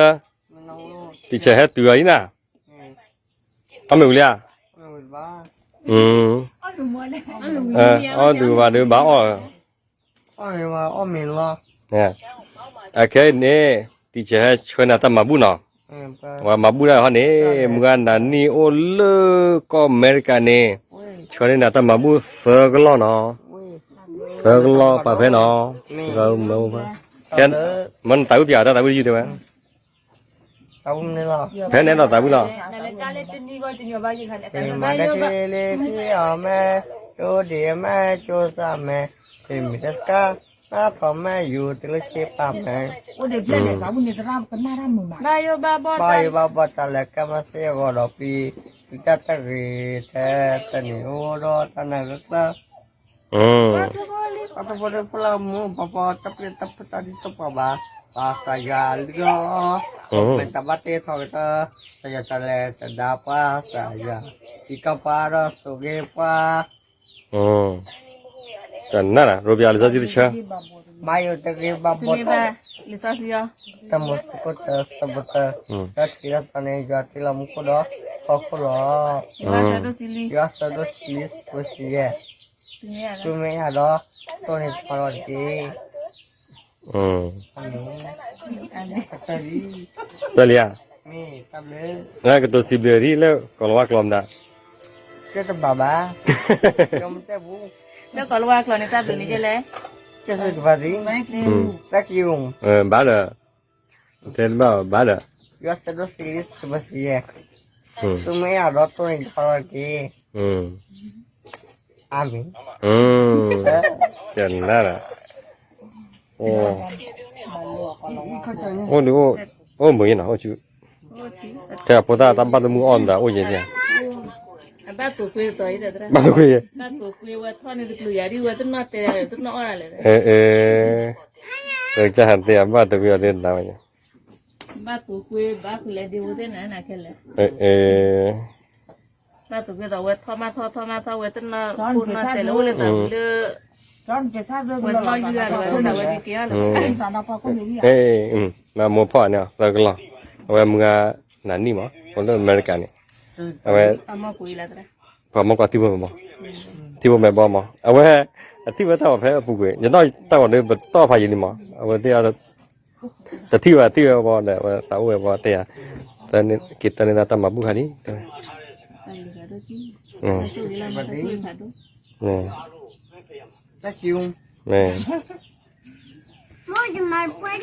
တံဆၢဟဲတုၤအီၤအံၤနၤ, အီၣ်မ့ၤဝံၤလံဧါ, အီၣ်တုၤဘၣ်ဒီးဘၣ်အီၣ်, အခဲအံၤန့ၣ် တံဆၢဟဲဆှၢနၤတၢ်မၤဘူၣ်နီၤ, ပှၤမၤဘူၣ်ဒၣ်ဟီန့ၣ် မုၢ်ဂၤနၤနံၣ်အိၣ်လၢကီၢ်အမဲရကၤန့ၣ်, ဆှၢန့ၢ်နၤတၢ်မၤဘူၣ်သၢကလီၢ်နီၤ, သၢကလီၢ်ပာ်ဖဲနီၤ, မ့ၢ်နသးဝံၣ်ပျးတၢ်သးဝံၣ်တယုၢ်တဲဝဲ ဖဲန့ၣ်ဒီးသးဝံၣ်လီၤ, မၤတၢ်လၢအမဲ ကၠိဒံးအမဲ ကၠိစၢ်မဲ, ပမ့ၢ်တစကါ နါထီၣ်မဲ ယူၤတလၢဆ့ပာ်မဲ, ဘၣ်ယိၣ်ဘၣ်ဘီၣ်တၢ်လၢကဲမၤစ့အဂီၢ်ဒီး ပံ ပံတၢ်တဂ့ၤထဲတနံၤအိၣ်ဒီးတၢ်နၢ်ဂၢၢ်ကျၢၢ် ပှၤတဖိဒီးဖိလၢမူ ပှၤပှၤတၢ်ပျဲၢ်တၢ်ဖုတၢ်ဒ်တပှၤဘၣ်, ပှၤကစၢ်ယွၤလံလီၤ, ပမ့ၢ်တၢ်ဘၣ်တ့ထီၣ်ကတၢၢ်, ကစၢ်ယွၤတၢ်လဲၤတဒါပှၤ, ကစၢ်ယွၤ တံၤကီၢ်ပှၤဒီးဆိၣ်ဂ့ၤပှၤ, တနၢ်, ရိပျၤလံာ်စီဆှံတဆၢ, ဘၣ်ယိၣ်တဂ့ၤဘၣ်ဘီၣ်တၢ် တၢ်မူခိၣ်တၢ်သဘိတၢ်, ဒီးထံၣ်လီၤသးန့ၣ် ယွၤတ့လီၤမူခိၣ်ဒီး ဟီၣ်ခိၣ်လီၤ, ယွၤစၢၤဒိၣ်ဆံလံ စံးဘၢစံးယဲၢ်, သုမ့ၢ်အဲၣ်ဒိး တိၢ်န့ၢ်တဖၣ်လီၤတက့ၢ်, တၢ်လံဧါ, ကတိၤစံးဘျုးဒ်လၢကီၢ်လီၤဝါကျိာ်မတၤ, တဘၣ်ဘၣ်, လၢကီၢ်လီၤဝါကျိာ်န့ၣ် တၢ်ဘျုးန့ၣ်ဒ်လဲၣ်, တၢ်စံးကပၤသံ, တၢ်ကံၢ် ဘၣ်ဒီး, တဲတဘၣ်ဘၣ်ဒီး, ယွၤစၢၤဒိၣ်ဆံလံ စံးဘၢစံးယဲၢ်, သုမ့ၢ်အဲၣ်ဒိးတိၢ်န့ၢ်တဖၣ်လီၤတက့ၢ်, အၤမ့ၣ်, ကနၣ်ဒီး, အိၣ်ဒုးအိၣ်, အိၣ်မုာ်ယဲနီၤ, အိၣ်ဆူ, ထဲအဖိသၣ်တၢ်ဘၣ်သမုၣ်အီၣ်မတၤအိၣ်ယဲ, ဘၣ်တိာ်ကွံ, ဘၣ်တိာ်ကွံ, ဝဲထီၣ်န့ၣ်တပျုာ်ယၤဒ်ဝဲတနီၣ်တဲဒၣ်တနီၣ်အီၣ်ဒၣ်လဲၣ်, ကစၢ်ဟးတဲအဘၣ်တိာ်ကွံအီၤဒ်နၤဝဲ, ဘၣ်တိာ်ကွံဘၣ်ဖုးလဲၣ်ဒ်ဝဲသ့ၣ်နၤနၤခဲလၢာ်, ဘၣ်တိာ်ကွံဒီးဝဲထီၣ်မးထီၣ်ထီၣ်မးထီၣ်ဝဲတနီၣ်ဖိနီၣ်တဲလၢအိၣ်လၢတၢ်လၢ, ဝဲတနီၣ်ယုၢ်ဂၤလၢဝဲတဝဲဒ်က့ၤအီၤလၢ, မ့ၢ်မိၢ်ဖီၣ်န့ၣ်သၢကလီၢ်, အဝဲမုၢ်ဂၤနၤနံၣ်မး အိၣ်လၢအမဲရကၤန့ၣ်, အဝဲ ပှၤမီၢ်ကွၢ်ထံဖိမဲဘီ, ထံဖိမဲဘီမး အဝဲ အထံၣ်ဝဲတၢ်ဂီၤဖဲအပူၤကွံာ် ယနီၣ်တၢ်ဂီၤဒီးပတီၢ်ဖးယံာ်လံမး အဝဲသ့ၣ် တထံၣ်ဝဲထံၣ်ဝဲဘီဒီး အဝဲသးအိၣ်ဝဲဘီတဲယၤ, က့ၤတၢ်န့ၢ်တၢ်မၤဘူၣ်ခါလံ, မ့ၢ်